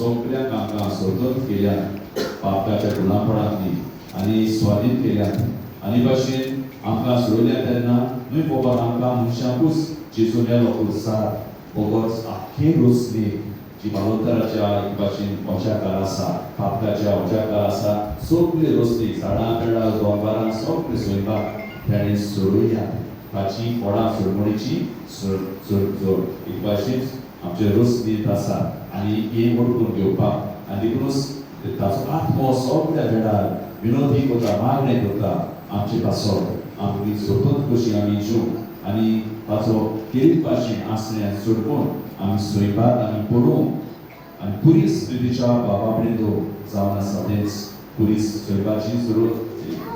सगळ्यांक आमकां स्वतंत्र केल्यात पापकाच्या गुलामपणांतली आनी स्वाधीन केल्यात आनी भाशेन आमकां सोडयल्या तेन्ना न्हय बाबा आमकां मनशाकूच जेजू मेलो कुर्सार बगर आख्खे रोसली जी बालोतराच्या एक भाशेन ओच्याकार आसा पापकाच्या ओच्याकार आसा सगळी रोसली झाडां पेडां दोंगरां सगळे स्वयंपाक ताणें सोडयल्या ताची फळां सोडमणीची जोड एक भाशेन आमचे रोसनीत आसा आनी ही ओडकून घेवपाक आनी देखूनच ताचो आत्मो सगळ्या वेळार विनोदी करता मागणें करता आमचे पासत आमची स्वतंत्र कशी आमी जीव आनी ताचो केरीत भाशेन आसलें सोडपून आमी स्वयंपाक आमी पडूंक आनी पुरीस प्रितीच्या बाबा कडेन जावन आसा तेंच पुरीस स्वयंपाची सुरू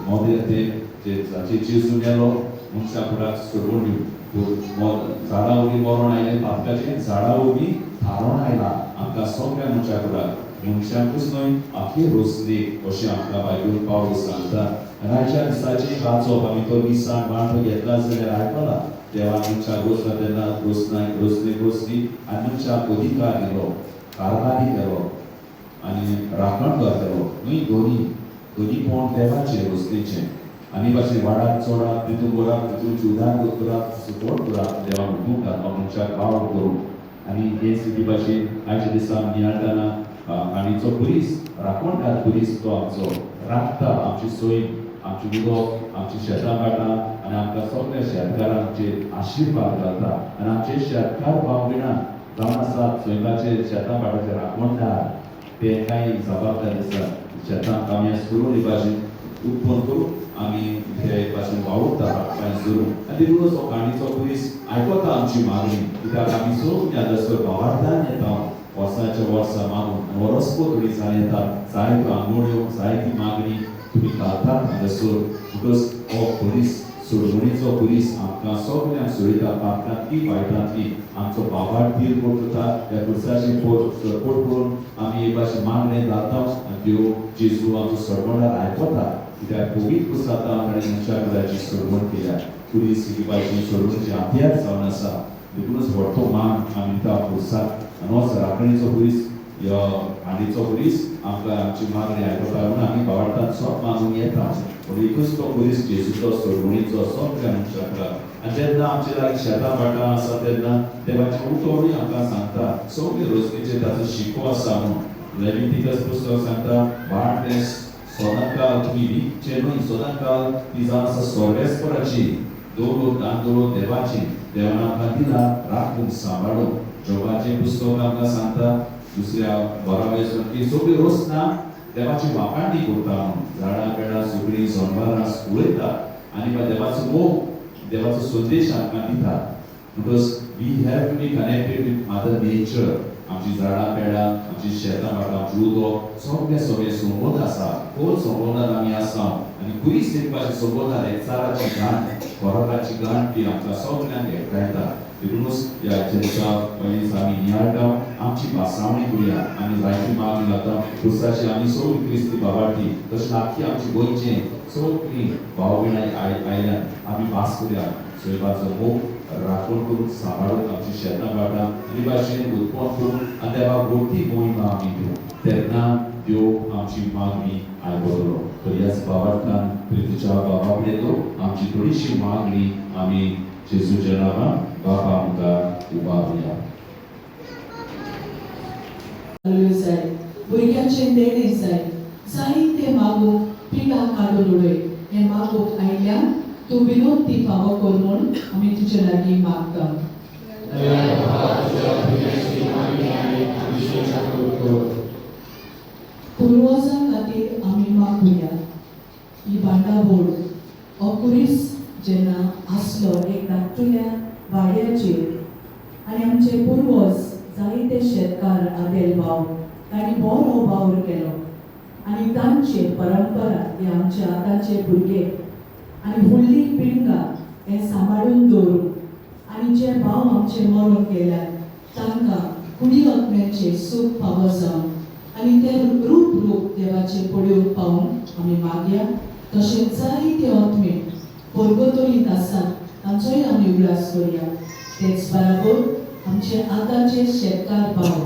मोदें ते जाचे जेजू मेलो मनशा कुडाक सोडून दिवन झाडां वरवीं मरण आयलें पातकाचें झाडां वरवीं थारोवन आयला आमकां सगळ्या मनशा कुडाक मनशांकूच न्हय आखी रोसली अशें आमकां बायबल पावल सांगता. आनी आयच्या दिसाचें वाचप आमी तो दिसान वांटो घेतला जाल्यार आयकला देवान मनशाक रोसला तेन्ना रोसनाय रोसली रोसली आनी मनशाक अधिकार दिलो कारभारी केलो आनी राखणदार केलो न्हय दोनी दोनी पण देवाचें रोसलेचें आनी भाशेन वाडात चोडात तितून करात तितून उदार करात सपोर्ट करात देवान हुकूम घातलो मनशाक वावर करूंक आनी हे स्थिती भाशेन आयच्या दिसा नियाळटना काणीचो पुरीस राखणदार पुरीस तो आमचो राखता आमची सोय आमची उदक आमची शेतां भाटां आनी आमकां सगळ्या शेतकारांचेर आशिर्वाद घालता आनी आमचे शेतकार भाव भयणां जावन आसात सैमाचे शेतां भाटाचे राखणदार ते कांय जबाबदारी आसा शेतां कामयास करून एक भाशेन उत्पन्न करून आमी ते एक भाशेन वावुरता कांय करून आनी देखूनच हो काणीचो पुरीस आयकता आमची मागणी कित्याक आमी सगळीं हांगासर भावार्थान येता वर्साच्या वर्सा मागून आनी वरसभर थोडी जाण येतात जायत्यो आंगोळ्यो जायती मागणी तुमी घालतात हांगासर म्हणटकच हो पुलीस सोडवणीचो पुलीस आमकां सगळ्यांक सोडयता पापतांतली वायटांतली आमचो बाबार धीर करता ह्या कुर्साची पोट सपोर्ट करून आमी एक भाशेन मागणें घालता आनी त्यो जेजू आमचो सोडवणार आयकता कित्याक पवित्र पुस्तांत ताणें मनशा कुडाची सोडवण केल्या पुलीस ही भाशेन सोडवणीची हत्यार जावन आसा देखूनच व्हडलो मान आमी दिता पुरसाक आनी होच राखणीचो पुलीस ह्या हांडीचो पुलीस आमकां आमची मागणी आयकता म्हणून आमी भावार्थान सोप मागूंक येता पूण एकूच तो पुलीस जेजूचो सोडवणीचो सगळ्या मनशाक आनी जेन्ना आमचे लागीं शेतां भाटां आसा तेन्ना देवाचें उतरूय आमकां सांगता सगळे रोजणीचेर ताचो शिको आसा म्हणून लेवितिकस पुस्तक सांगता भाट तें सदांकाल तुमी विकचें न्हय सदांकाल ती जावन आसा सर्वेस्पराची दवरून दान दवरून देवाची देवान आमकां दिला राखून सांबाळून जोबाचें पुस्तक आमकां सांगता दुसऱ्या बरावे की सगळी रोसना देवाची वाखाणणी करता म्हणून झाडां पेडां सगळीं जनावरां उलयता आनी देवाचो मोग देवाचो संदेश आमकां दिता. म्हणटकच we have to be connected with mother nature. आमची झाडां पेडां आमची शेतां भाटां आमचें उदक सगळें सगळें संबंद आसा खोल संबंदान आमी आसा आनी खुरीस एक भाशेन संबंदान एकचाराची गांठ फरकाची गांठ ती आमकां सगळ्यांक एकठांयता. देखूनच ह्या दिसा पयलीं दिसा आमी नियाळटा आमची भासावणी करुया आमी जायती मागणी घालता खुर्साची आमी सगळीं क्रिस्ती बाबार्थी तशेंच आख्खी आमची गोंयचे सगळीं भाव भयणां आयल्यान आमी भास करुया सैमाचो मोग राखण करून सांबाळून आमची शेतां भाटां आनी भाशेन उत्पन्न करून आनी देवाक गोडटी मोहिमा आमी दिवं तेन्ना देव आमची मागणी आयकतलो. तर ह्याच भावार्थान प्रितीच्या बाबा कडेन आमची थोडीशी मागणी आमी जेजूच्या नांवान बाबा मुखार उबारुया. जाय भुरग्यांचें देणें जाय जायते मागूंक पिडां काडून उडय हें मागूंक आयल्यान तूं विनोद फावो कर म्हूण आमी तुजे लागीं मागता. पुर्वजां खातीर आमी मागुया. ही बांदावळ हो कुरीस जेन्ना आसलो एक धाकटुल्या वाड्याचेर आनी आमचे पुर्वज जायते शेतकार आदेल भाव तांणी बरो वावर केलो आनी तांचे परंपरा हे आमचे आतांचे भुरगे आनी व्हडली पिळगां हें सांबाळून दवरून आनी जे भाव आमचे मरून गेल्यात तांकां कुडी आत्म्याचें सूख फावो जावन आनी ते रूप रूप देवाचें पळोवंक पावूंक आमी मागया. तशेंच जायते आत्मे परगतोरींत आसात तांचोय आमी उगडास करुया. तेच बराबर आमचे आतांचे शेतकार भाव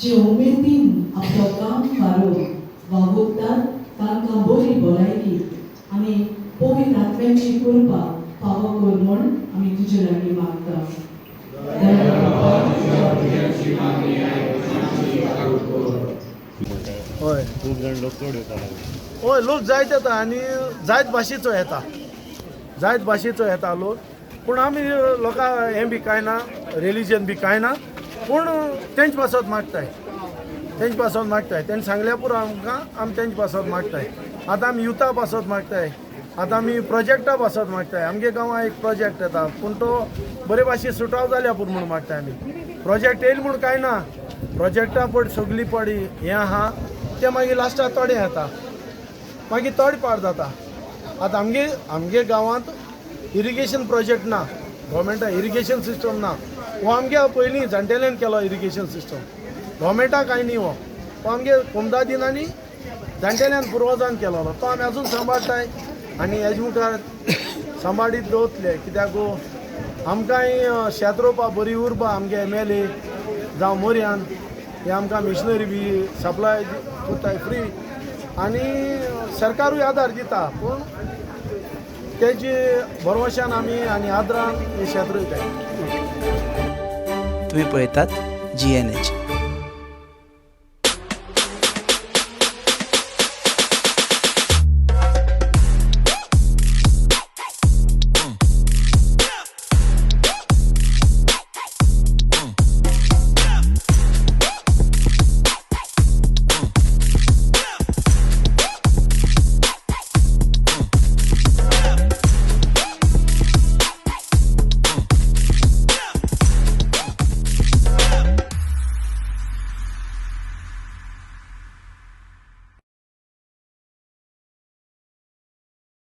जे उमेदीन आपलो काम काडून वावुरतात तांकां बरी भलायकी आनी पवित्र आत्म्याची कृपा फावो कर म्हूण आमी तुजे लागीं मागता. हय. खूब जाण लोक चड येवपाक लागले. हय, लोक जायत येता आनी जायत भाशेचो येता, जायत भाशेचो येता लोक. पूण आमी लोकां हें बी कांय ना, रिलीजन बी कांय ना, पूण तेंचे पासत मागताय, तेंचे पासत मागताय. तेणें सांगल्या पुरो आमकां, आमी तेंचे पासत मागताय. आतां आमी युथा पासत मागताय, आतां आमी प्रोजेक्टा पासत मागताय. आमगे गांवां एक प्रोजेक्ट येता, पूण तो बरे भाशेन सुटाव जाल्या पूण म्हूण मागताय आमी. प्रोजेक्ट येयल म्हूण कांय ना, प्रोजेक्टा पड सगळी पड हें आहा तें मागीर लास्टाक थोडें येता, मागीर थोडे पाड जाता. आतां आमगे आमगे गांवांत इरिगेशन प्रोजेक्ट ना, गोवोरमेंटा इरिगेशन सिस्टम ना. हो आमगे पयलीं जाणटेल्यान केलो इरिगेशन सिस्टम, गोवोरमेंटा कांय न्ही. हो तो आमगे कोमदादीन आनी जाणटेल्यान पुर्वजान केलोलो, तो आमी आजून सांबाळटाय आनी हेजे मुखार सांबाळीत दवरतले. कित्याक गो आमकांय शेत रोवपा बरी उरपा आमगे एम.एल.ए. जावं मोरयान हे आमकां मिशनरी बी सप्लाय करताय फ्री, आनी सरकारूय आदार दिता, पूण तेजे भरवशान आमी आनी आदरान हे शेत रोयताय. तुम्ही पळयतात जी एन एच.